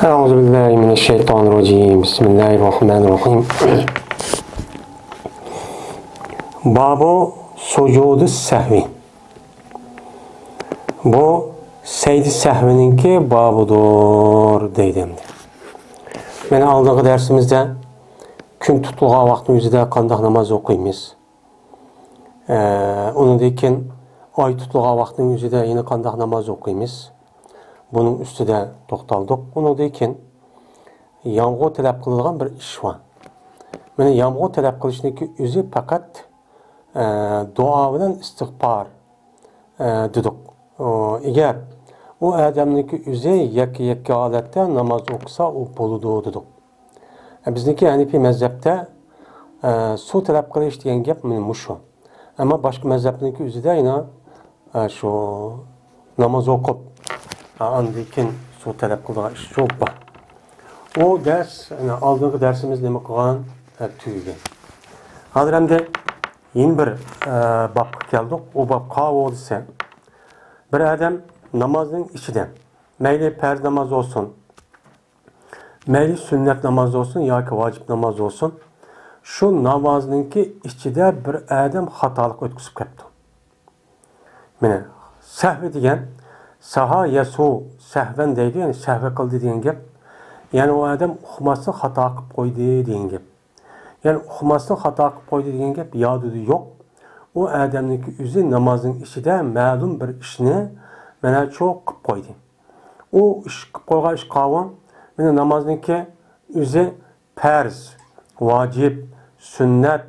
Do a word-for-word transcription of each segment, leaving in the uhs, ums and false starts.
أعوذ بالله من الشيطان الرجيم. بسم الله الرحمن الرحيم. باب سجود السهو. بۇ سەجدە سەھۋىنىڭكى بابىدۇر دەيدۇ ئەمدى. مانا ئالدىنقى دەرسىمىزدە كۈن تۇتۇلغان ۋاقىتنىڭ ئۆزىدە قانداق ناماز ئوقۇيمىز؟ ئە، ئۇنىڭدىن كېيىن ئاي تۇتۇلغان ۋاقىتنىڭ ئۆزىدە يەنە قانداق ناماز ئوقۇيمىز؟ بۇنىڭ ئۈستىدە توختالدۇق. ئۇنىڭدىن كېيىن يامغۇر تەلەپ قىلىدىغان بىر ئىش بار. مانا يامغۇر تەلەپ قىلىشنىڭكى ئۆزى پەقەت، ئە، دۇئا بىلەن ئىستىغپار، ئە، دېدۇق. ئۇ، ئەگەر ئۇ ئادەمنىڭكى ئۆزى يەككە-يەككە ھالەتتە ناماز ئوقۇسا، ئۇ بولىدۇ دېدۇق. ئە، بىزنىڭكى ھەنىپىي مەزھەپتە، ئە، سۇ تەلەپ قىلىش دېگەن گەپ مانا مۇشۇ. ئەمما باشقا مەزھەپنىڭكى ئۆزىدە يەنە، ئە، شۇ ناماز ئوقۇپ، ئە، ئاندىن كېيىن سۇ تەلەپ قىلىدىغان ئىش يوق بار. ئۇ دەرس، يەنە ئالدىنقى دەرسىمىز نېمە قىلغان؟ ئە، تۈگىگەن. ھازىر ئەمدى يەنە بىر، ئە، بابقا كەلدۇق. ئۇ باب قاۋۇ دېسە، بىر ئادەم نامازنىڭ ئىچىدە، مەيلى پەرز ناماز بولسۇن، مەيلى سۈننەت ناماز بولسۇن ياكى ۋاجىپ ناماز بولسۇن، شۇ نامازنىڭكى ئىچىدە بىر ئادەم خاتالىق ئۆتكۈزۈپ كەپتۇ. مانا، سەھۋى دېگەن، ساھا يەسۇ سەھۋەن دەيدۇ، يەنى سەھۋى قىلدى دېگەن گەپ. يەنى ئۇ ئادەم ئۇقماستىن خاتا قىلىپ قويدى دېگەن گەپ. يەنى ئۇقماستىن خاتا قىلىپ قويدى دېگەن گەپ يادىدا يوق. ئۇ ئادەمنىڭكى ئۆزى نامازنىڭ ئىچىدە مەلۇم بىر ئىشنى مانا شۇ قىلىپ قويدى. ئۇ ئىش قىلىپ قويغان ئىش قاۋۇ، مانا نامازنىڭكى ئۆزى پەرز، ۋاجىپ، سۈننەت،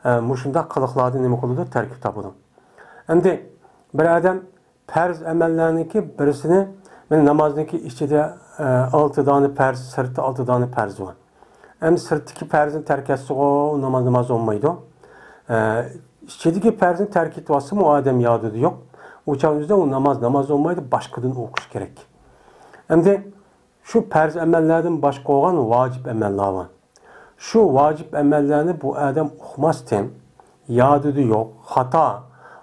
ئە، مۇشۇنداق قىلىقلاردىن نېمە قىلىدۇ؟ تەركىب تاپىدۇ. ئەمدى بىر ئادەم پەرز ئەمەللەرنىڭكى بىرسىنى، مانا نامازنىڭكى ئىچىدە، ئە، ئالتە دانە پەرز، سىرتتا ئالتە دانە پەرز بار. ئەمدى سىرتتىكى پەرزنى تەرك ئەتسىغۇ، ناماز، ناماز بولمايدۇ. ئە، ئىچىدىكى پەرزنى تەرك ئېتىۋاتسىمۇ، ئۇ ئادەم يادىدا يوق. ئۇ چاغنىڭ ئۆزىدە ئۇ ناماز، ناماز بولمايدۇ، باشقىدىن ئوقۇش كېرەك. ئەمدى شۇ پەرز ئەمەللەردىن باشقا بولغان ۋاجىپ ئەمەللەر بار. شۇ ۋاجىپ ئەمەللەرنى بۇ ئادەم ئۇقماستىن، يادىدا يوق، خاتا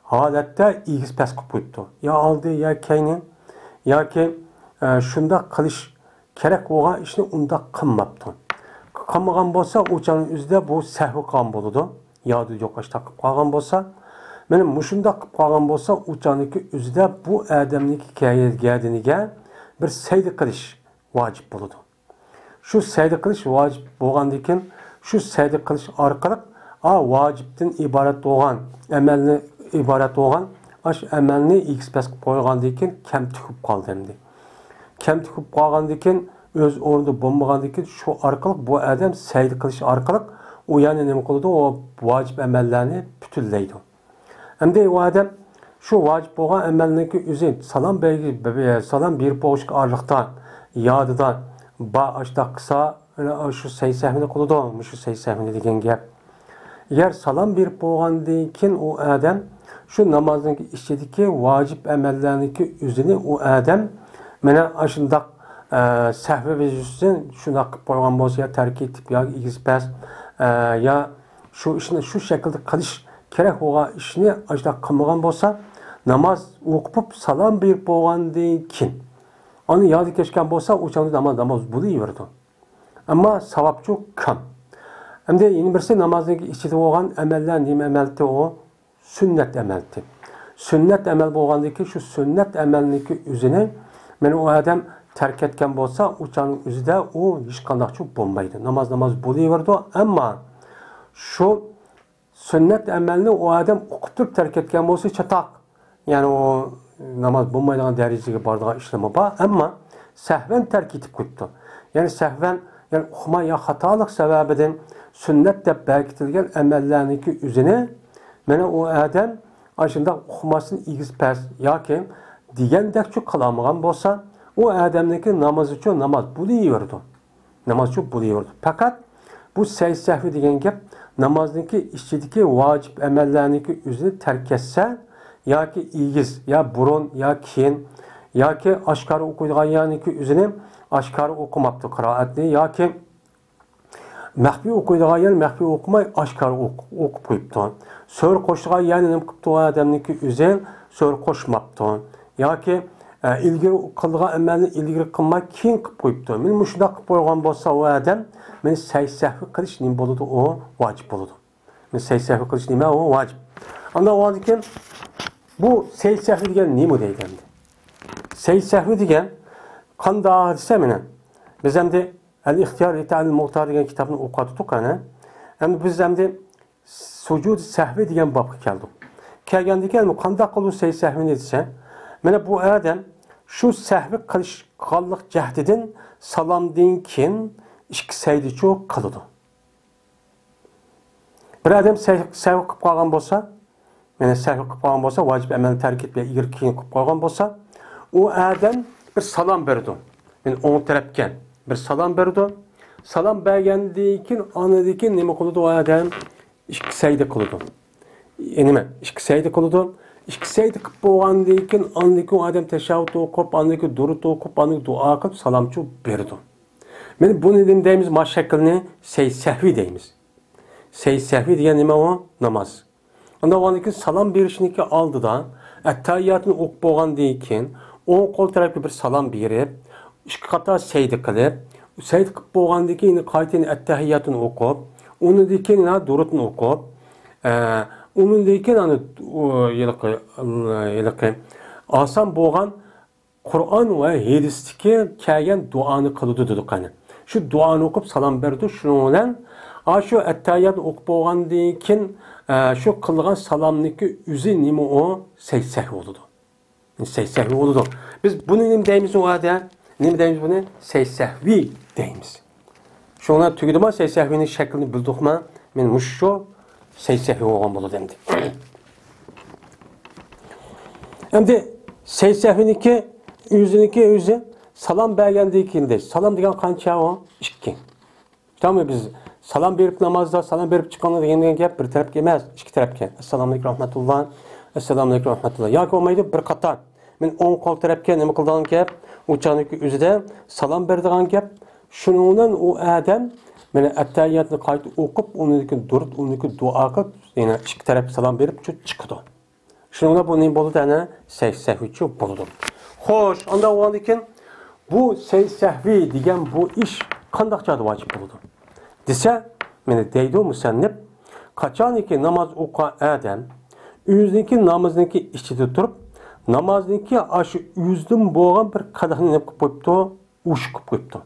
ھالەتتە ئېگىز پەس قىلىپ قويۇپتۇ. يا ئالدى، يا كەينى، ياكى، ئە، شۇنداق قىلىش كېرەك بولغان ئىشنى ئۇنداق قىلماپتۇ. قىلمىغان بولسا، ئۇ چاغنىڭ ئۆزىدە بۇ سەھۋى قىلغان بولىدۇ. يادىدا يوق ئاشتاق قىلىپ قالغان بولسا، مانا مۇشۇنداق قىلىپ قالغان بولسا، ئۇ چاغنىڭكى ئۆزىدە بۇ ئادەمنىڭكى گە-، گەدىنىگە بىر سەجدە قىلىش ۋاجىپ بولىدۇ. شۇ سەجدە قىلىش ۋاجىپ بولغاندىن كېيىن، شۇ سەجدە قىلىش ئارقىلىق، ئا، ۋاجىپتىن ئىبارەت بولغان ئەمەلنى، ئىبارەت بولغان ئاش ئەمەلنى ئېگىز پەس قىلىپ قويغاندىن كېيىن، كەمتۈك بولۇپ قالدى ئەمدى. كەمتۈك بولۇپ قالغاندىن كېيىن، ئۆز ئورنىدا بولمىغاندىن كېيىن، شۇ ئارقىلىق بۇ ئادەم سەجدە قىلىش ئارقىلىق ئۇ يەنە نېمە قىلىدۇ؟ ئۇ ۋاجىپ ئەمەللەرنى پۈتۈنلەيدۇ. ئەمدى ئۇ ئادەم شۇ ۋاجىپ بولغان ئەمەلنىڭكى ئۆزى سالام بەرگى-، سالام بېرىپ بولۇشقا ئارىلىقتا يادىدا بار ئاشتاق قىلسا، شۇ سەجدە سەھۋىنى قىلىدۇ، مۇشۇ سەجدە سەھۋىنى دېگەن گەپ. ئەگەر سالام بېرىپ بولغاندىن كېيىن ئۇ ئادەم شۇ نامازنىڭ ئىچىدىكى ۋاجىپ ئەمەللەرنىڭكى ئۆزىنى ئۇ ئادەم مانا ئاشۇنداق، ئە، سەھۋى ۋەجىسىدىن شۇنداق قىلىپ قويغان بولسا، يا تەرك ئېتىپ، يا ئېگىز پەس، ئە، يا شۇ ئىشنى شۇ شەكىلدە قىلىش كېرەك بولغان ئىشنى ئاشۇنداق قىلمىغان بولسا، ناماز ئوقۇپ سالام بېرىپ بولغاندىن كېيىن ئاندىن يادىغا كەچكەن بولسا، ئۇ چاغدا ناماز، ناماز بولۇۋېرىدۇ. ئەمما ساۋابچۇ كام. ئەمدى يەنە بىرسى، نامازنىڭ ئىچىدە بولغان ئەمەللەر نېمە ئەمەلتى ئۇ؟ سۈننەت ئەمەلتى. سۈننەت ئەمەل بولغاندىن كېيىن شۇ سۈننەت ئەمەلنىڭكى ئۆزىنى مانا ئۇ ئادەم تەرك ئەتكەن بولسا، ئۇ چاغنىڭ ئۆزىدە ئۇ ھېچقانداقچۇ بولمايدۇ. ناماز ناماز بولۇۋېرىدۇ، ئەمما شۇ سۈننەت ئەمەلنى ئۇ ئادەم ئۇقۇپ تۇرۇپ تەرك ئەتكەن بولسا چاتاق. يەنى ئۇ ناماز بولمايدىغان دەرىجىگە بارىدىغان ئىشلارمۇ بار، ئەمما سەھۋەن تەرك ئېتىپ قويۇپتۇ. يەنى سەھۋەن، يەنى ئۇقماي يا خاتالىق سەۋەبىدىن سۈننەت دەپ بەكىتىلگەن ئەمەللەرنىڭكى ئۆزىنى مانا ئۇ ئادەم ئاشۇنداق ئۇقماستىن ئېگىز پەس ياكى دېگەندەكچۇ قىلالمىغان بولسا، ئۇ ئادەمنىڭكى نامىزىچۇ ناماز بولۇۋېرىدۇ. نامازچۇ بولۇۋېرىدۇ. پەقەت بۇ سەجدە سەھۋى دېگەن گەپ نامازنىڭكى ئىچىدىكى ۋاجىپ ئەمەللەرنىڭكى ئۆزىنى تەرك ئەتسە ياكى ئېگىز، يا بۇرۇن، يا كېيىن، ياكى ئاشكارا ئوقۇيدىغان يەرنىڭكى ئۆزىنى ئاشكارا ئوقۇماپتۇ قىرائەتنى، ياكى مەخپىي ئوقۇيدىغان يەر مەخپىي ئوقۇماي ئاشكارا ئوق-، ئوقۇپ قويۇپتۇ. سۈرە قوشىدىغان يەرنى نېمە قىپتۇ ئۇ ئادەمنىڭكى ئۆزى؟ سۈرە قوشماپتۇ. ياكى ئە، ئىلگىرى قىلغان ئەمەلنى ئىلگىرى قىلماي كېيىن قىلىپ قويۇپتۇ. مەن مۇشۇنداق قىلىپ قويغان بولسا، ئۇ ئادەم مەن سەي سەھۋى قىلىش نېمە بولىدۇ؟ ئۇ ۋاجىپ بولىدۇ. مەن سەي سەھۋى قىلىش نېمە؟ ئۇ ۋاجىپ. ئاندىن ئۇنىڭدىن كېيىن بۇ سەي سەھۋى دېگەن نېمە دەيدۇ ئەمدى؟ سەي سەھۋى دېگەن قانداق دېسە، مانا بىز ئەمدى ئەل ئىختىيار لىتەئەلىل مۇختار دېگەن كىتابنى ئوقۇۋاتىدۇق ئەنە. ئەمدى بىز ئەمدى سۇجۇد سەھۋى دېگەن بابقا كەلدۇق. كەلگەندىن كېيىن قانداق قىلىدۇ سەي سەھۋىنى دېسە، مانا بۇ ئادەم شۇ سەھۋى قىلىش، قىلغانلىق جەھىتىدىن سالامدىن كېيىن ئىككى سەيدىچۇ قىلىدۇ. بىر ئادەم سەي-، سەھۋى قىلىپ قالغان بولسا، يەنى سەھۋى قىلىپ قالغان بولسا، ۋاجىپ ئەمەلنى تەرك ئېتىپ يا ئىگىرى كېيىن قىلىپ قالغان بولسا، ئۇ ئادەم بىر سالام بېرىدۇ. يەنى ئوڭ تەرەپكە بىر سالام بېرىدۇ. سالام بەرگەندىن كېيىن، ئاندىن كېيىن نېمە قىلىدۇ ئۇ ئادەم؟ ئىككى سەيدە قىلىدۇ. ئە، نېمە؟ ئىككى سەيدە قىلىدۇ. ئىككى سەيدە قىلىپ بولغاندىن كېيىن، ئاندىن كېيىن ئۇ ئادەم تەشەھھۇد ئوقۇپ، ئاندىن كېيىن دۇرۇت ئوقۇپ، ئاندىن كېيىن دۇئا قىلىپ، سالامچۇ بېرىدۇ. مانا بۇنى نېمە دەيمىز؟ ما شەكىلنى سەي سەھۋى دەيمىز. سەي سەھۋى دېگەن نېمە ئۇ؟ ناماز. ئاندىن ئۇنىڭدىن كېيىن سالام بېرىشنىڭكى ئالدىدا ئەتتەھىياتنى ئوقۇپ بولغاندىن كېيىن، ئوڭ قول تەرەپكە بىر سالام بېرىپ، ئىككى قاتا سەيدە قىلىپ، سەيدە قىلىپ بولغاندىن كېيىن قايتىدىن ئەتتەھىياتنى ئوقۇپ، ئۇنىڭدىن كېيىن يەنە دۇرۇتنى ئوقۇپ، ئە، ئۇنىڭدىن كېيىن ئانا، ئۇ، ھېلىقى، ھېلىقى ئاسان بولغان قۇرئان ۋە ھەدىستىكى كەلگەن دۇئانى قىلىدۇ دېدۇق قېنى. شۇ دۇئانى ئوقۇپ سالام بېرىدۇ. شۇنىڭ بىلەن ئاشۇ ئەتتەھىياتنى ئوقۇپ بولغاندىن كېيىن، ئە، شۇ قىلغان سالامنىڭكى ئۆزى نېمە ئۇ؟ سەي سەھۋى بولىدۇ. سەي سەھۋى بولىدۇ. بىز بۇنى نېمە دەيمىز ئۇ يەردە؟ نېمە دەيمىز بۇنى؟ سەي سەھۋى دەيمىز. شۇڭا تۈگىدىما سەي سەھۋىنىڭ شەكلىنى بىلدۇقما؟ مەن مۇشۇ سەي سەھۋى بولغان بولىدۇ ئەمدى. ئەمدى سەي سەھۋىنىڭكى ئۆزىنىڭكى ئۆزى سالام بەرگەندىن كېيىن دەيسىز. سالام دېگەن قانچە ئۇ؟ ئىككى. تامام، بىز سالام بېرىپ نامازدا، سالام بېرىپ چىقىڭلار دېگەن گەپ بىر تەرەپكە ئەمەس، ئىككى تەرەپكە. ئەسسالامۇ ئەلەيكۇم رەھمەتۇللا، ئەسسالامۇ ئەلەيكۇم رەھمەتۇللا. ياكى بولمايدۇ، بىر قاتار. مەن ئوڭ قول تەرەپكە نېمە قىلىدىغان گەپ، ئۇ چاغنىڭكى ئۆزىدە سالام بېرىدىغان گەپ. شۇنىڭ بىلەن ئۇ ئادەم مانا ئەتتەھىياتنى قايتا ئوقۇپ، ئۇنىڭدىن كېيىن دۇرۇت، ئۇنىڭدىن كېيىن دۇئا قىلىپ، يەنە ئىككى تەرەپكە سالام بېرىپ چىقىدۇ. شۇنىڭ بىلەن بۇ نېمە بولىدۇ؟ ئەنە سەي سەھۋىچۇ بولىدۇ. خوش، ئانداق بولغاندىن كېيىن بۇ سەي سەھۋى دېگەن بۇ ئىش قانداق چاغدا ۋاجىپ بولىدۇ دېسە، مانا دەيدۇ مۇسەننىپ، قاچانكى ناماز ئوقۇغان ئادەم ئۆزىنىڭكى نامىزىنىڭكى ئىچىدە تۇرۇپ، نامازنىڭكى ئاشۇ ئۆزىدىن بولغان بىر قىلىقنى نېمە قىلىپ قويۇپتۇ؟ ئۇشۇ قىلىپ قويۇپتۇ.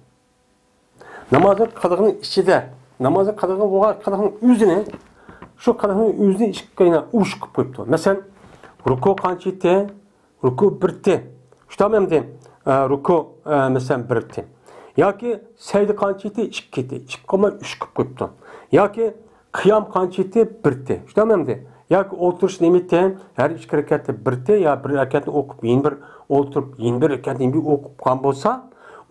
نامازنىڭ قىلىقىنىڭ ئىچىدە، نامازنىڭ قىلىقى بولغان قىلىقنىڭ ئۆزىنى، شۇ قىلىقنىڭ ئۆزىنى ئىككى يەنە ئۇشۇ قىلىپ قويۇپتۇ. مەسىلەن، رۇكۇ قانچە ئىدى؟ رۇكۇ بىر ئىدى. شۇنداقمۇ ئەمدى، ئە، رۇكۇ، ئە، مەسىلەن، بىر ئىدى. ياكى سەيدە قانچە ئىدى؟ ئىككى ئىدى. ئىككى قىلماي ئۈچ قىلىپ قويۇپتۇ. ياكى قىيام قانچە ئىدى؟ بىر ئىدى. شۇنداقمۇ ئەمدى؟ ياكى ئولتۇرۇش نېمە ئىدى؟ ھەر ئىككى رەكەتتە بىر ئىدى يا بىر رەكەتنى ئوقۇپ، يەنە بىر ئولتۇرۇپ، يەنە بىر رەكەتنى يەنە بىر ئوقۇپ قالغان بولسا،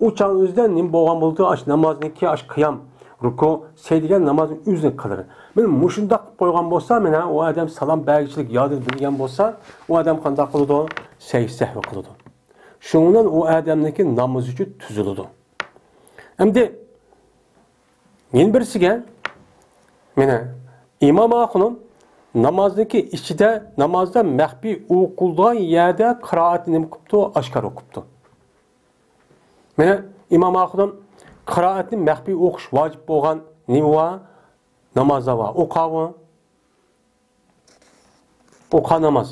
ئۇ چاغنىڭ ئۆزىدە نېمە بولغان بولىدۇ؟ ئاشۇ نامازنىڭكى، ئاشۇ قىيام، رۇكۇ، سەي دېگەن نامازنىڭ ئۆزىنى قىلىدۇ. مانا مۇشۇنداق قىلىپ قويغان بولسا، مانا ئۇ ئادەم سالام بەرگۈچىلىك يادىدا بىلگەن بولسا، ئۇ ئادەم قانداق قىلىدۇ؟ سەي سەھۋى قىلىدۇ. شۇنىڭ بىلەن ئۇ ئادەمنىڭكى نامىزىچۇ تۈزۈلىدۇ. ئەمدى يەنە بىرسىگە، مانا ئىمام ئاخۇنۇم نامازنىڭكى ئىچىدە، نامازدا مەخپىي ئوقۇلىدىغان يەردە قىرائەتنى نېمە قىپتۇ؟ ئاشكارا ئوقۇپتۇ. مانا ئىمام ئاخۇنۇم قىرائەتنى مەخپىي ئوقۇش ۋاجىپ بولغان نېمە بار؟ نامازدا بار. ئوقاۋۇ؟ ئوقا ناماز.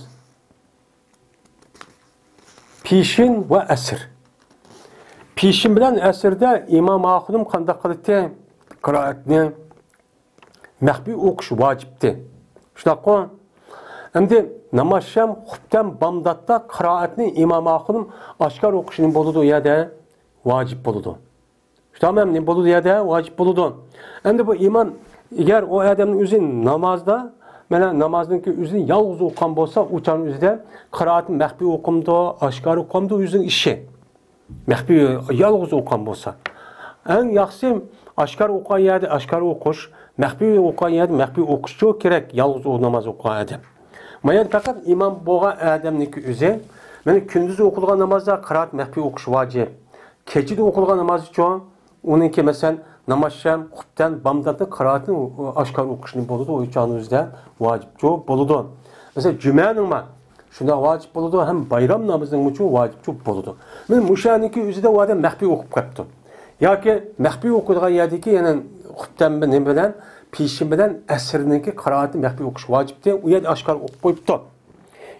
پېشىن ۋە ئەسىر. پېشىن بىلەن ئەسىردە ئىمام ئاخۇنۇم قانداق قىلاتتى؟ قىرائەتنى مەخپىي ئوقۇش ۋاجىپتى. شۇنداققۇ؟ ئەمدى نامازشام، خۇپتەن، بامداتتا قىرائەتنى ئىمام ئاخۇنۇم ئاشكارا ئوقۇشنى بولىدۇ يا دە ۋاجىپ بولىدۇ. شۇنداقمۇ نېمە بولىدۇ يەردە؟ ۋاجىپ بولىدۇ. ئەمدى بۇ ئىمام، ئەگەر ئۇ ئادەمنىڭ ئۆزى نامازدا، مانا نامازنىڭكى ئۆزىنى يالغۇز ئوقۇغان بولسا، ئۇ چاغنىڭ ئۆزىدە قىرائەتنى مەخپىي ئوقۇمدۇ، ئاشكارا ئوقۇمدۇ، ئۆزىنىڭ ئىشى. مەخپىي يالغۇز ئوقۇغان بولسا. ئەڭ ياخشىسى ئاشكارا ئوقۇغان يەردە ئاشكارا ئوقۇش، مەخپىي ئوقۇغان يەردە مەخپىي ئوقۇشچۇ كېرەك، يالغۇز ئۇ ناماز ئوقۇغان ئادەم. مايان پەقەت ئىمام بولغان ئادەمنىڭكى ئۆزى، مانا كۈندۈز ئوقۇلغان نامازدا قىرائەت مەخپىي ئوقۇش ۋاجىپ. كېچىدە ئوقۇلغان نامازچۇ، ئۇنىڭكى مەسىلەن، نامازشام، خۇپتەن، بامداتنى قىرائەتنى ئاشكارا ئوقۇشنى بولىدۇ، ئۇ چاغنىڭ ئۆزىدە ۋاجىپچۇ بولىدۇ. مەسىلەن، جۈمەنىڭ بار، شۇنداق ۋاجىپ بولىدۇ، ھەم بايرام نامىزىنىڭمۇچۇ ۋاجىپچۇ بولىدۇ. مانا مۇشۇ يەرنىڭكى ئۆزىدە ئۇ ئادەم مەخپىي ئوقۇپ قاپتۇ. ياكى مەخپىي ئوقۇيدىغان يەردىكى يەنە خۇپتەن بىلەن، نېمە بىلەن، پېشىن بىلەن ئەسىرنىڭكى قىرائىتىنى مەخپىي ئوقۇش ۋاجىپتى. ئۇ يەردە ئاشكارا ئوقۇپ قويۇپتۇ.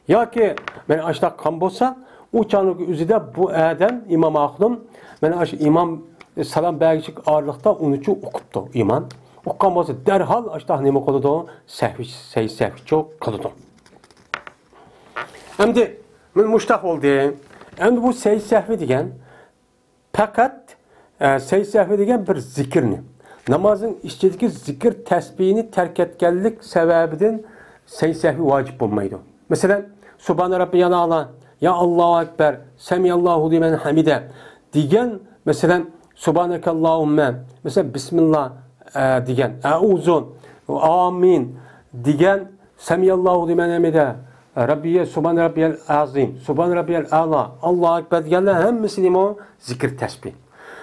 ياكى مانا ئاشۇنداق قىلغان بولسا، ئۇ چاغنىڭ ئۆزىدە بۇ ئادەم، ئىمام ئاخۇنۇم، مانا ئاشۇ ئىمام سالام بەرگۈچىلىك ئارىلىقتا ئۇنىچۇ ئوقۇپتۇ ئىمام. ئوقۇغان بولسا دەرھال ئاشۇنداق نېمە قىلىدۇ؟ سەھۋى، سەي سەھۋىچۇ قىلىدۇ. ئەمدى مانا مۇشۇنداق بولدى. ئەمدى بۇ سەي سەھۋى دېگەن پەقەت، ئە، سەي سەھۋى دېگەن بىر زىكىرنى، نامازنىڭ ئىچىدىكى زىكىر تەسبىھنى تەرك ئەتكەنلىك سەۋەبىدىن سەي سەھۋى ۋاجىپ بولمايدۇ. مەسىلەن، سۇبھانە رەببىيەل ئەلا، يا ئاللاھۇ ئەكبەر، سەمىئەللاھۇ لىمەن ھەمىدە دېگەن، مەسىلەن، سۇبھانەكەللاھۇممە، مەسىلەن، بىسمىللا، ئە، دېگەن، ئەئۇزۇ، ئامىن دېگەن، سەمىئەللاھۇ لىمەن ھەمىدە، رەببىيە، سۇبھان رەببىيەل ئەزىم، سۇبھان رەببىيەل ئەلا، ئاللاھۇ ئەكبەر دېگەنلەر ھەممىسى نېمە؟ زىكىر تەسبىھ.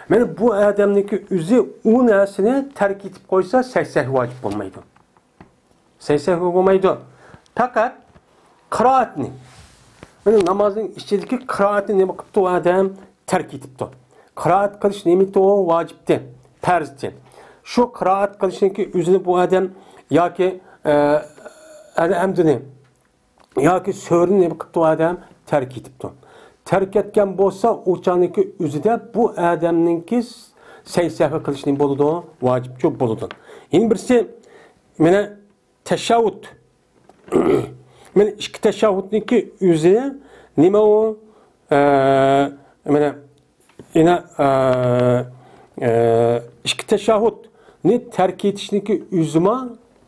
مانا بۇ ئادەمنىڭكى ئۆزى ئۇ نەرسىنى تەرك ئېتىپ قويسا، سەي سەھۋى ۋاجىپ بولمايدۇ. سەي سەھۋى بولمايدۇ. پەقەت قىرائەتنى، مانا نامازنىڭ ئىچىدىكى قىرائەتنى نېمە قىپتۇ ئۇ ئادەم؟ تەرك ئېتىپتۇ. قىرائەت قىلىش نېمىتى ئۇ؟ ۋاجىپتى، پەرزتى. شۇ قىرائەت قىلىشنىڭكى ئۆزىنى بۇ ئادەم ياكى، ئە، ئەلھەمدۇنى ياكى سۈرىنى نېمە قىپتۇ ئۇ ئادەم؟ تەرك ئېتىپتۇ. تەرك ئەتكەن بولسا، ئۇ چاغنىڭكى ئۆزىدە بۇ ئادەمنىڭكى سەي سەھۋى قىلىش نېمە بولىدۇ؟ ۋاجىپچۇ بولىدۇ. يەنە بىرسى، مانا تەشەھھۇد. مانا ئىككى تەشەھھۇدنىڭكى ئۆزى نېمە ئۇ؟ ئە، مانا يەنە، ئە، ئە، ئىككى تەشەھھۇدنى تەرك ئېتىشنىڭكى ئۆزىمۇ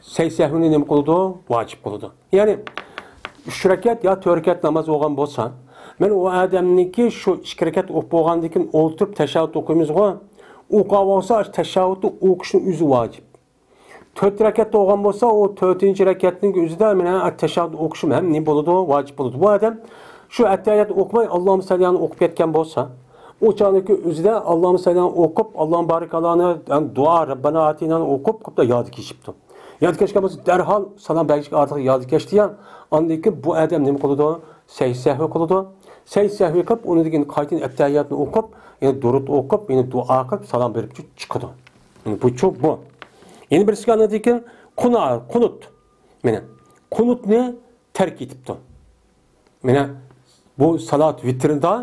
سەي سەھۋىنى نېمە قىلىدۇ؟ ۋاجىپ قىلىدۇ. يەنى ئۈچ رەكەت يا تۆت رەكەت ناماز بولغان بولسا، مانا ئۇ ئادەمنىڭكى شۇ ئىككى رەكەت ئوقۇپ بولغاندىن كېيىن ئولتۇرۇپ تەشەھھۇد ئوقۇيمىزغۇ، ئوقۇپ بولسا، تەشەھھۇدنى ئوقۇشنىڭ ئۆزى ۋاجىپ. تۆت رەكەتتە بولغان بولسا، ئۇ تۆتىنچى رەكەتنىڭ ئۆزىدە مانا تەشەھھۇد ئوقۇشىمۇ ھەم نېمە بولىدۇ؟ ۋاجىپ بولىدۇ. بۇ ئادەم شۇ ئەتتەھىياتنى ئوقۇماي، ئاللاھۇممە سەللى ئەلەنى ئوقۇپ كەتكەن بولسا، ئۇ چاغنىڭكى ئۆزىدە ئاللاھۇممە سەللى ئەلەنى ئوقۇپ، ئاللاھۇممە بارىك ئەلەنى، يەنى دۇئا، رەببەنا ئاتىنانى ئوقۇپ، قىپتا يادى كېچىپتۇ. يادى كەچكەن بولسا، دەرھال سالام بەرگۈچىگە ئارتۇق يادى كەچتى يا، ئاندىن كېيىن بۇ ئادەم نېمە قىلىدۇ؟ سەي سەھۋى قىلىدۇ. سەي سەھۋى قىلىپ، ئۇنىڭدىن كېيىن قايتىدىن ئەتتەھىياتنى ئوقۇپ، يەنى دۇرۇت ئوقۇپ، يەنى دۇئا قىلىپ، سالام بېرىپ چىقىدۇ. يەنى بۇچۇ بۇ. يەنە بىرسىگە ئاندىن كېيىن قۇنا-، قۇنۇت. مانا قۇنۇتنى تەرك ئېتىپتۇ. مانا بۇ سالات ۋىترىدا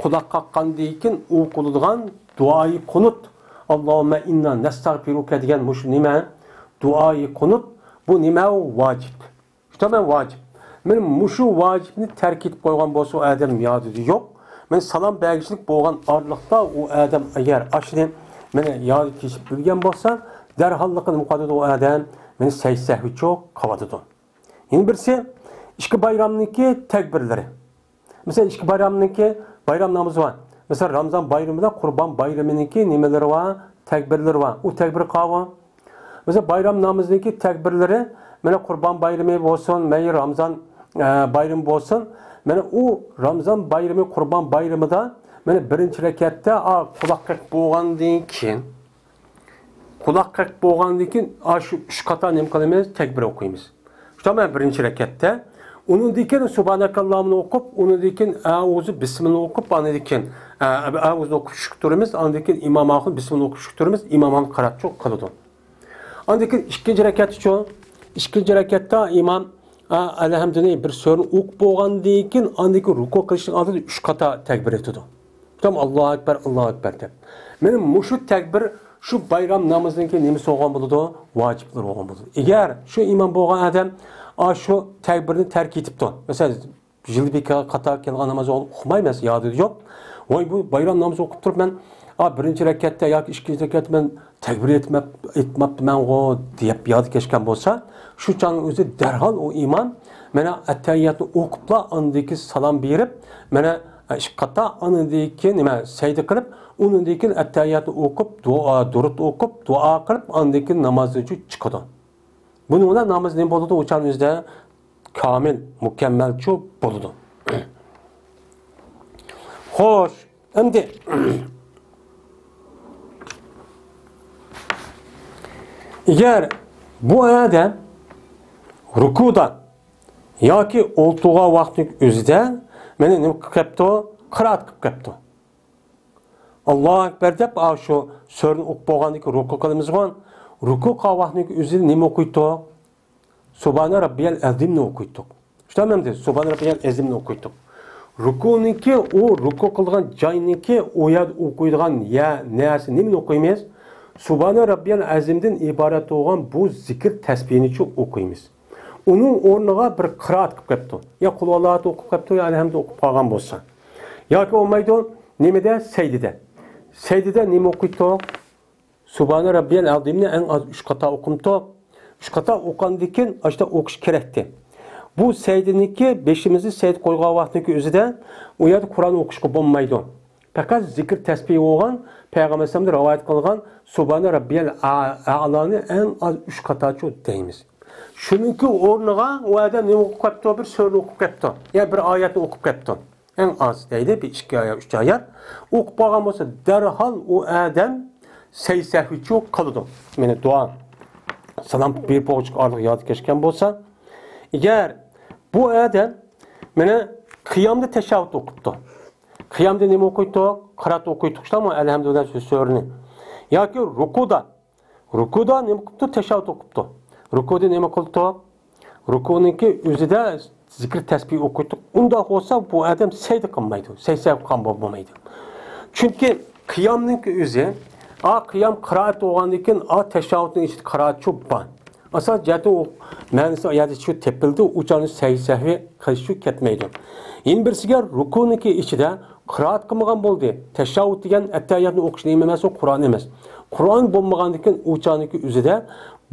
قۇلاق قاققاندىن كېيىن ئوقۇلىدىغان دۇئائى قۇنۇت، ئاللاھۇممە ئىننا نەستەغپىرۇكە دېگەن مۇشۇ نېمە؟ دۇئائى قۇنۇت. بۇ نېمە؟ ۋاجىپ. شۇنداق مەن ۋاجىپ. مانا مۇشۇ ۋاجىپنى تەرك ئېتىپ قويغان بولسا، ئۇ ئادەم يادىدا يوق. مانا سالام بەرگۈچىلىك بولغان ئارىلىقتا ئۇ ئادەم ئەگەر ئاشۇنى مانا يادى كېچىپ بىلگەن بولسا، دەرھاللىقى نېمە قىلىدۇ ئۇ ئادەم؟ مانا سەي سەھۋىچۇ قىلىۋاتىدۇ. يەنە بىرسى، ئىككى بايرامنىڭكى تەكبىرلىرى. مەسىلەن، ئىككى بايرامنىڭكى بايرام نامىزى بار. مەسىلەن، رامزان بايرىمى بىلەن قۇربان بايرىمىنىڭكى نېمىلىرى بار؟ تەكبىرلىرى بار. ئۇ تەكبىر قاۋۇ. مەسىلەن، بايرام نامىزىنىڭكى تەكبىرلىرى، مانا قۇربان بايرىمى بولسۇن، مەيلى رامزان، ئە، بايرىمى بولسۇن. مانا ئۇ رامزان بايرىمى، قۇربان بايرىمىدا، مانا بىرىنچى رەكەتتە، ئا، قۇلاق قېقىپ بولغاندىن كېيىن، قۇلاق قېقىپ بولغاندىن كېيىن، ئاشۇ ئۈچ قاتا نېمە قىلىمىز؟ تەكبىر ئوقۇيمىز. شۇنداق مەن بىرىنچى رەكەتتە. ئۇنىڭدىن كېيىن سۇبھانەكاللاھۇمنى ئوقۇپ، ئۇنىڭدىن كېيىن ئەئۇزۇ بىسمىللانى ئوقۇپ، ئاندىن كېيىن، ئە، ئەئۇزۇنى ئوقۇپ چۈشكە تۇرىمىز، ئاندىن كېيىن ئىمام ئاخۇن بىسمىللانى ئوقۇپ چۈشكە تۇرىمىز، ئىمام ئاخۇن قىرائەتچۇ قىلىدۇ. ئاندىن كېيىن ئىككىنچى رەكەتتىچۇ؟ ئىككىنچى رەكەتتە ئىمام، ئە، ئەلھەمدۇنى بىر سۈرىنى ئوقۇپ بولغاندىن كېيىن، ئاندىن كېيىن رۇكۇ قىلىشنىڭ ئالدىدا ئۈچ قاتا تەكبىر ئېيتىدۇ. تامام، ئاللاھۇ ئەكبەر، ئاللاھۇ ئەكبەر دەپ. مانا مۇشۇ تەكبىر شۇ بايرام نامىزىنىڭكى نېمىسى بولغان بولىدۇ؟ ۋاجىپلىرى بولغان بولىدۇ. ئەگەر شۇ ئىمام بولغان ئادەم، ئا، شۇ تەكبىرنى تەرك ئېتىپتۇ. مەسىلەن، يىلدا بىر قېتىم قىلغان ناماز ئۇقمايمەن، يادىدا يوق. ۋاي، بۇ بايرام نامىزى ئوقۇپ تۇرۇپ مەن، ئا، بىرىنچى رەكەتتە ياكى ئىككىنچى رەكەتتە مەن تەكبىر ئېيتماپ-، ئېيتماپتىمەنغۇ دەپ يادى كەچكەن بولسا، شۇ چاغنىڭ ئۆزى دەرھال ئۇ ئىمام مانا ئەتتەھىياتنى ئوقۇپلا، ئاندىن كېيىن سالام بېرىپ، مانا ئىككى قاتا، ئاندىن كېيىن نېمە، سەجدە قىلىپ، ئۇنىڭدىن كېيىن ئەتتەھىياتنى ئوقۇپ، دۇئا، دۇرۇت ئوقۇپ، دۇئا قىلىپ، ئاندىن كېيىن نامازدىن چىقىدۇ. بۇنىڭ بىلەن ناماز نېمە بولىدۇ؟ ئۇ چاغنىڭ ئۆزىدە كامىل، مۇكەممەلچۇ بولىدۇ. خوش، ئەمدى ئەگەر بۇ ئادەم رۇكۇدا ياكى ئولتۇرغان ۋاقتىنىڭ ئۆزىدە مانا نېمە قىلىپ كەپتۇ؟ قىرائەت قىلىپ كەپتۇ. ئاللاھۇ ئەكبەر دەپ، ئا، شۇ سۈرىنى ئوقۇپ بولغاندىن كېيىن رۇكۇ قىلىمىزغۇ. رۇكۇ قىلغان ۋاقتىنىڭ ئۆزىدە نېمە ئوقۇيتتۇق؟ سۇبھانە رەببىيەل ئەزىمنى ئوقۇيتتۇق. شۇنداقمۇ؟ سۇبھانە رەببىيەل ئەزىمنى ئوقۇيتتۇق. رۇكۇنىڭكى، ئۇ رۇكۇ قىلغان جاينىڭكى ئۇ يەردە ئوقۇيدىغان يە-، نەرسە نېمىنى ئوقۇيمىز؟ سۇبھانە رەببىيەل ئەزىمدىن ئىبارەت بولغان بۇ زىكىر تەسبىھنىچۇ ئوقۇيمىز. ئۇنىڭ ئورنىغا بىر قىرائەت قىلىپ كەپتۇ. يا قۇلھۇۋاللاھۇ ئوقۇپ كەپتۇ، يا ئەلھەمدۇ ئوقۇپ قالغان بولسا. ياكى بولمايدۇ، نېمىدە؟ سەجدىدە. سەجدىدە نېمە ئوقۇيتتۇق؟ سۇبھانە رەببىيەل ئەزىمنى ئەڭ ئاز ئۈچ قاتا ئوقۇمتۇق. ئۈچ قاتا ئوقۇغاندىن كېيىن ئاشۇنداق ئوقۇش كېرەكتى. بۇ سەجدىنىڭكى، بېشىمىزنى سەجدە قويغان ۋاقتىنىڭكى ئۆزىدە ئۇ يەردە قۇرئان ئوقۇشقا بولمايدۇ. پەقەت زىكىر تەسبىھ بولغان، پەيغەمبەر ئەلەيھىسسالامدىن رىۋايەت قىلغان سۇبھانە رەببىيەل ئە-، ئەلانى ئەڭ ئاز ئۈچ قاتاچۇ دەيمىز. شۇنىڭكى ئورنىغا ئۇ ئادەم نېمە ئوقۇپ كەپتۇ؟ بىر سۈرىنى ئوقۇپ كەپتۇ. يا بىر ئايەتنى ئوقۇپ كەپتۇ. ئەڭ ئاز دەيلى، بىر ئىككى ئايەت، ئۈچ ئايەت. ئوقۇپ بولغان بولسا، دەرھال ئۇ ئادەم سەجدە سەھۋىچۇ قىلىدۇ. مانا دۇئا، سالام بېرىپ بولغۇچە ئارىلىق ياد كەچكەن بولسا. ئەگەر بۇ ئادەم مانا قىيامدا تەشەھھۇد ئوقۇپتۇ. قىيامدا نېمە ئوقۇيتتۇق؟ قىرائەت ئوقۇيتتۇق، شۇنداقمۇ؟ ئەلھەمدۇلىللا سۈرىنى. ياكى رۇكۇدا. رۇكۇدا نېمە قىپتۇ؟ تەشەھھۇد ئوقۇپتۇ. رۇكۇدا نېمە قىلدۇق؟ رۇكۇنىڭكى ئۆزىدە زىكىر تەسبىھ ئوقۇيتتۇق. ئۇنداق بولسا، بۇ ئادەم سەجدە قىلمايدۇ. سەجدە سەھۋ قىلغان بولمايدۇ. چۈنكى قىيامنىڭكى ئۆزى، ئا، قىيام قىرائەت بولغاندىن كېيىن، ئا، تەشەھھۇدنىڭ ئىچىدە قىرائەتچۇ بار. ئاساس جەھەتتىن ئۇ مەنىسى ئايەتتە شۇ تېپىلدى، ئۇ چاغدا سەجدە سەھۋى قىلىشچۇ كەتمەيدۇ. يەنە بىرسىگە رۇكۇنىڭكى ئىچىدە قىرائەت قىلمىغان بولدى. تەشەھھۇد دېگەن ئەتتەھىياتنى ئوقۇش نېمە ئەمەس، ئۇ قۇرئان ئەمەس. قۇرئان بولمىغاندىن كېيىن ئۇ چاغنىڭكى ئۆزىدە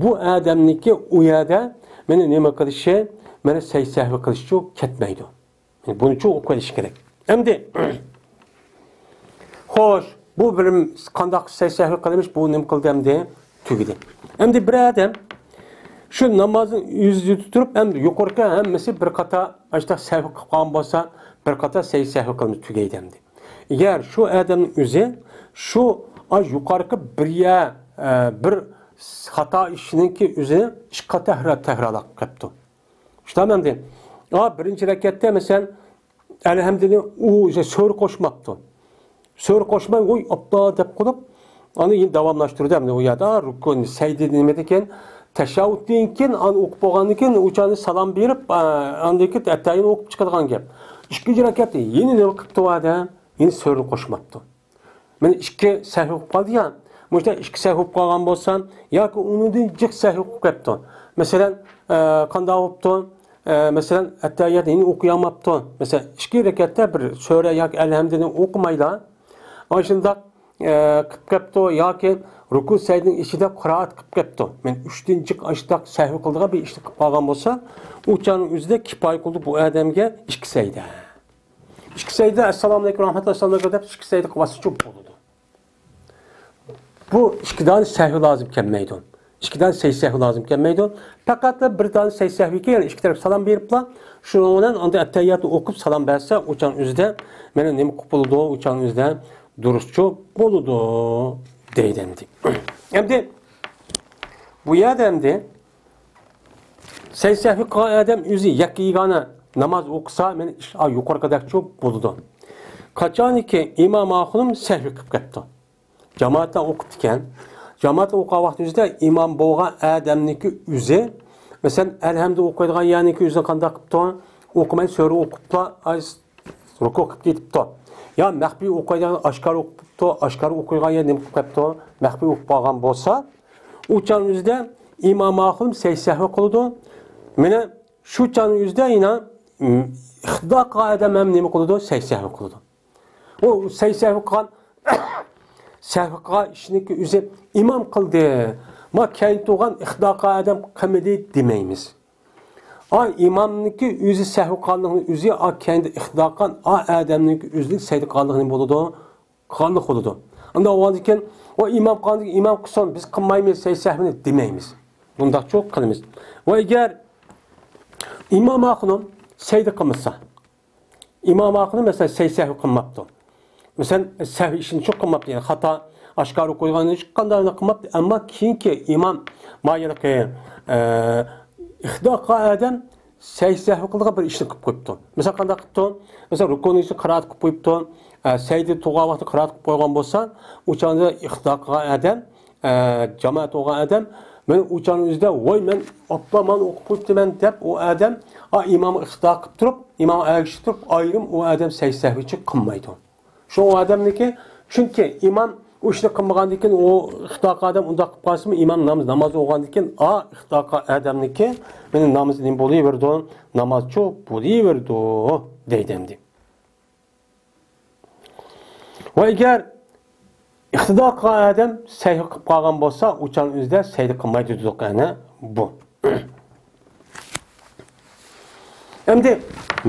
بۇ ئادەمنىڭكى ئۇ يەردە مانا نېمە قىلىشى، مانا سەجدە سەھۋى قىلىشچۇ كەتمەيدۇ. بۇنىچۇ ئوقۇۋېلىش كېرەك. ئەمدى، خوش، بۇ بىر قانداق سەجدە سەھۋى قىلىمىش، بۇ نېمە قىلدى ئەمدى؟ تۈگىدى. ئەمدى بىر ئادەم شۇ نامازنى ئۆزى تۇرۇپ، ئەمدى يۇقىرىقى ھەممىسى بىر قاتا ئاشۇنداق سەھۋ قىلىپ قالغان بولسا، بىر قاتا سەجدە سەھۋ قىلىمىز، تۈگەيدى ئەمدى. ئەگەر شۇ ئادەمنىڭ ئۆزى شۇ، ئاش يۇقىرىقى بىر يە-، ئە، بىر خاتا ئىشنىڭكى ئۆزىنى ئىككى قاتا تەكرار-، تەكرارلاپ قىلىپتۇ. شۇنداق ئەمدى. ئا، بىرىنچى رەكەتتە، مەسىلەن، ئەلھەمدۇنى ئۇ سۈرە قوشماپتۇ. سۈرە قوشماي، ۋوي، ئاپتا دەپ قويۇپ، ئاندىن كېيىن داۋاملاشتۇردى ئەمدى ئۇ يەردە. رۇكۇ، سەجدە نېمىدىن كېيىن، تەشەھھۇدتىن كېيىن، ئانى ئوقۇپ بولغاندىن كېيىن، ئۇ چاغدا سالام بېرىپ، ئا، ئاندىن كېيىن ئەتتەھىياتنى ئوقۇپ چىقىدىغان گەپ. ئىككىنچى رەكەتتە يەنە نېمە قىپتۇ ئادەم؟ يەنە سۈرە قوشماپتۇ. مانا ئىككى سەھۋ بولۇپ قالدى يا. مۇشۇنداق ئىككى سەھۋ بولۇپ قالغان بولسا، ياكى ئۇنىڭدىن جىق سەھۋ بولۇپ كەپتۇ. مەسىلەن، ئە، قانداق بوپتۇ؟ ئە، مەسىلەن، ئەتتەھىياتنى يەنە ئوقۇيالماپتۇ. مەسىلەن، ئىككى رەكەتتە بىر سۈرە ياكى ئەلھەمدۇنى ئوقۇمايلا. ئاشۇنداق، ئە، قىلىپ كەپتۇ ياكى رۇكۇ سەجدىنىڭ ئىچىدە قىرائەت قىلىپ كەپتۇ. مانا ئۈچتىن جىق ئاشۇنداق سەھۋ قىلىدىغان بىر ئىشنى قىلىپ قالغان بولسا، ئۇ چاغنىڭ ئۆزىدە كىپايە قىلدى بۇ ئادەمگە ئىككى سەجدە. ئىككى سەجدە، ئەسسالامۇ ئەلەيكۇم، رەھمەتۇللا، ئەسسالامۇ ئەلەيكۇم دەپ ئىككى سەجدە قىلىۋاتسىچۇ بولىدۇ. بۇ ئىككى دانە سەھۋ لازىم كەلمەيدۇ. ئىككى دانە سەجدە سەھۋ لازىم كەلمەيدۇ. پەقەتلا بىر دانە سەجدە سەھۋكى، يەنى ئىككى تەرەپ سالام بېرىپلا، شۇنىڭ بىلەن ئاندىن ئەتتەھىياتنى ئوقۇپ سالام بەرسە، ئۇ چاغنىڭ ئۆزىدە مانا نېمە قىلىپ بولىدۇ، ئۇ چاغنىڭ ئۆزىدە دۇرۇسچۇ بولىدۇ دەيدۇ ئەمدى. ئەمدى بۇ يەردە ئەمدى سەجدە سەھۋ قىلغان ئادەم ئۆزى يەككە يېگانە ناماز ئوقۇسا، مانا ئىش، ئا، يۇقىرىقىدەكچۇ بولىدۇ. قاچانكى ئىمام ئاخۇنۇم سەھۋ قىلىپ كەپتۇ. جامائەتتە ئوقۇپتىكەن. جامائەتتە ئوقۇغان ۋاقتىمىزدا ئىمام بولغان ئادەمنىڭكى ئۆزى، مەسىلەن، ئەلھەمدۇ ئوقۇيدىغان يەرنىڭكى ئۆزىنى قانداق قىپتۇ؟ ئوقۇماي سۈرە ئوقۇپلا، ئاي، رۇكۇ قىلىپ كېتىپتۇ. يا مەخپىي ئوقۇيدىغان ئاشكارا ئوقۇپتۇ، ئاشكارا ئوقۇيدىغان يەر نېمە قىلىپ قاپتۇ؟ مەخپىي ئوقۇپ قالغان بولسا، ئۇ چاغنىڭ ئۆزىدە ئىمام ئاخۇنۇم سەجدە سەھۋ قىلىدۇ. مانا شۇ چاغنىڭ ئۆزىدە يەنە، م، ئىختا قىلغان ئادەم ھەم نېمە قىلىدۇ؟ سەجدە سەھۋ قىلىدۇ. ئۇ سەجدە سەھۋ قىلغان، سەھۋ قىلغان ئىشنىڭكى ئۆزى ئىمام قىلدى. ما كەينى تۇرغان ئىختا قىلغان ئادەم قىلمىدى دېمەيمىز. ئا، ئىمامنىڭكى ئۆزى سەھۋ قىلغانلىقىنىڭ ئۆزى، ئا، كەينىدە ئىختا قىلغان ئا ئادەمنىڭكى ئۆزىنىڭ سەجدە قىلغانلىقىنى بولىدۇ. قىلغانلىق بولىدۇ. ئاندىن ئۇنىڭدىن كېيىن، ئۇ ئىمام قىلغاندىن كېيىن ئىمام قىلسۇن، بىز قىلمايمىز سەجدە سەھۋنى دېمەيمىز. بۇنداقچۇ قىلىمىز. ۋە ئەگەر ئىمام ئاخۇنۇم سەجدە قىلمىسا، ئىمام ئاخۇنۇم، مەسىلەن، سەجدە سەھۋ قىلماپتۇ. مەسىلەن، سەھۋ ئىشىنى شۇ قىلماپتۇ، يەنى خاتا ئاشكارا قويغان ھېچقانداق قىلماپتۇ. ئەمما كېيىنكى ئىمام، ما ھېلىقى، ئە، ئىختا قىلغان ئادەم سەي سەھۋى قىلىدىغان بىر ئىشنى قىلىپ قويۇپتۇ. مىسال، قانداق قىپتۇ؟ مىسال، رۇكۇنىڭ ئىچىدە قىرائەت قىلىپ قويۇپتۇ. ئە، سەيدە تۇرغان ۋاقتى قىرائەت قىلىپ قويغان بولسا، ئۇ چاغدا ئىقتىدا قىلغان ئادەم، ئە، جامائەت بولغان ئادەم، مەن ئۇ چاغنىڭ ئۆزىدە، ۋاي، مەن ئاپلا مانا ئوقۇپ قويۇپتىمەن دەپ، ئۇ ئادەم، ئا، ئىمامغا ئىقتىدا قىلىپ تۇرۇپ، ئىمامغا ئەگىشىپ تۇرۇپ، ئايرىم ئۇ ئادەم سەي سەھۋىچە قىلمايدۇ. شۇ ئۇ ئادەمنىكى، چۈنكى ئىمام ئۇ ئىشنى قىلمىغاندىن كېيىن، ئۇ ئىقتىدا قىلغان ئادەم ئۇنداق قىلىپ قالسىمۇ، ئىمام ناماز، ناماز ئوقۇغاندىن كېيىن، ئا، ئىقتىدا قىلغان ئادەمنىكى، مېنىڭ نامىزىم نېمە بولۇۋېرىدۇ؟ نامازچۇ بولۇۋېرىدۇ، دەيدۇ ئەمدى. ۋە ئەگەر ئىقتىدا قىلغان ئادەم سەھۋ قىلىپ قالغان بولسا، ئۇ چاغنىڭ ئۆزىدە سەيدە قىلمايدۇ دېدۇق، ئەنە بۇ. ئەمدى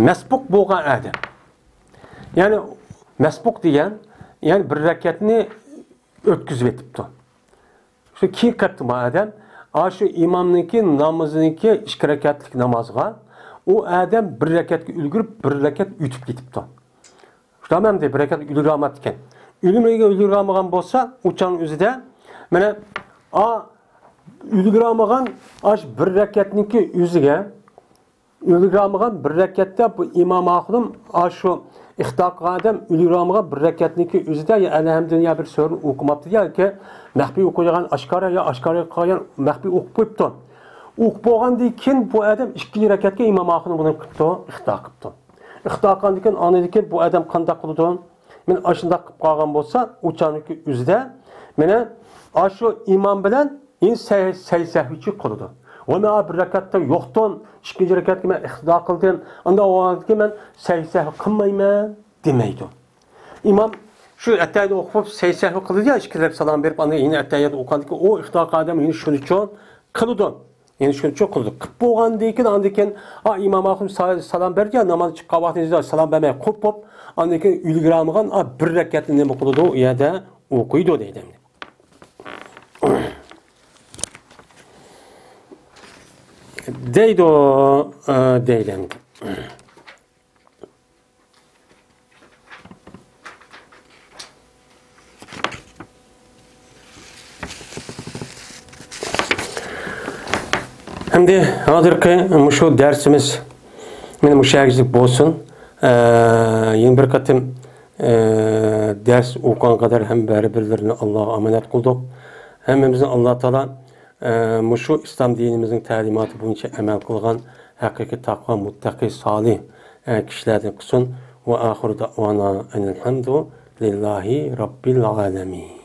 مەسبۇق بولغان ئادەم. يەنى مەسبۇق دېگەن، يەنى بىر رەكەتنى ئۆتكۈزۈپ ئېتىپتۇ. شۇ كېيىن قېتىم بار ئادەم، ئا، شۇ ئىمامنىڭكى نامىزىنىڭكى ئىككى رەكەتلىك نامازغا ئۇ ئادەم بىر رەكەتكە ئۈلگۈرۈپ، بىر رەكەت ئۆتۈپ كېتىپتۇ. شۇنداقمۇ ئەمدى بىر رەكەت ئۈلگۈرەلمەپتىكەن. ئۈلگۈرمىگەن، ئۈلگۈرەلمىگەن بولسا، ئۇ چاغنىڭ ئۆزىدە، مانا، ئا، ئۈلگۈرەلمىگەن، ئاش بىر رەكەتنىڭكى ئۆزىگە، ئۈلگۈرەلمىگەن بىر رەكەتتە بۇ ئىمام ئاخۇنۇم، ئاشۇ ئىقتىدا قىلغان ئادەم ئۈلگۈرەلمىگەن بىر رەكەتنىڭكى ئۆزىدە يا ئەلھەمدۇلىللا بىر سۈرىنى ئوقۇماپتۇ ياكى مەخپىي ئوقۇيدىغان ئاشكارا يا ئاشكارا قىلغان مەخپىي ئوقۇپ قويۇپتۇ. ئوقۇپ بولغاندىن كېيىن بۇ ئادەم ئىككىنچى رەكەتكە ئىمام ئاخۇنۇم بۇنى قىپتۇ، ئىقتىدا قىپتۇ. ئىقتىدا قىلغاندىن كېيىن، ئاندىن كېيىن بۇ ئادەم قانداق قىلىدۇ؟ مانا ئاشۇنداق قىلىپ قالغان بولسا، ئۇ چاغنىڭكى ئۆزىدە، مانا ئاشۇ ئىمام بىلەن يەنە سەي-، سەي سەھۋىچە قىلىدۇ. ۋە مەن بىر رەكەتتە يوقتۇم، ئىككىنچى رەكەتكە مەن ئىقتىدا قىلدىم، ئاندىن ئۇ ۋاقىتتىكى مەن سەي سەھۋ قىلمايمەن دېمەيدۇ. ئىمام شۇ ئەتتەھىياتنى ئوقۇپ، سەي سەھۋ قىلىدۇ يا، ئىككى رەكەت سالام بېرىپ، ئاندىن يەنە ئەتتەھىياتنى ئوقۇغاندىن كېيىن ئۇ ئىقتىدا قىلغان ئادەم يەنە شۇنىچۇ قىلىدۇ. يەنە شۇنىچۇ قىلىدۇ. قىلىپ بولغاندىن كېيىن، ئاندىن كېيىن، ئا، ئىمام ئاخۇن سا-، سالام بەردى يا، ناماز چىققان ۋاقتىدا سالام بەرمەي قويۇپ، ئاندىن كېيىن ئۈلگۈرەلمىگەن، ئا، بىر رەكەتنى نېمە قىلىدۇ؟ ئۇ يەردە ئوقۇيدۇ دەيدۇ. دەيدۇ، ئە، دەيدۇ. ئەمدى ھازىرقى مۇشۇ دەرسىمىز مانا مۇشۇ يەرگىچىلىك بولسۇن. ئە، يەنە بىر قېتىم، ئە، دەرس ئوقۇغان قەدەر ھەممە بەرىبىرلىرىنى ئاللاغا ئامانەت قىلدۇق. ھەممىمىزنى ئاللا تائالا، ئە، مۇشۇ ئىسلام دىنىمىزنىڭ تەلىماتى بويىچە ئەمەل قىلغان ھەقىقىي تەقۋا، مۇتتەقى، سالىھ، ئە، كىشىلەردىن قىلسۇن. ۋە ئاخىرۇ دەئۋانا ئەنىل ھەمدۇ لىللاھى رەببىل ئالەمىن.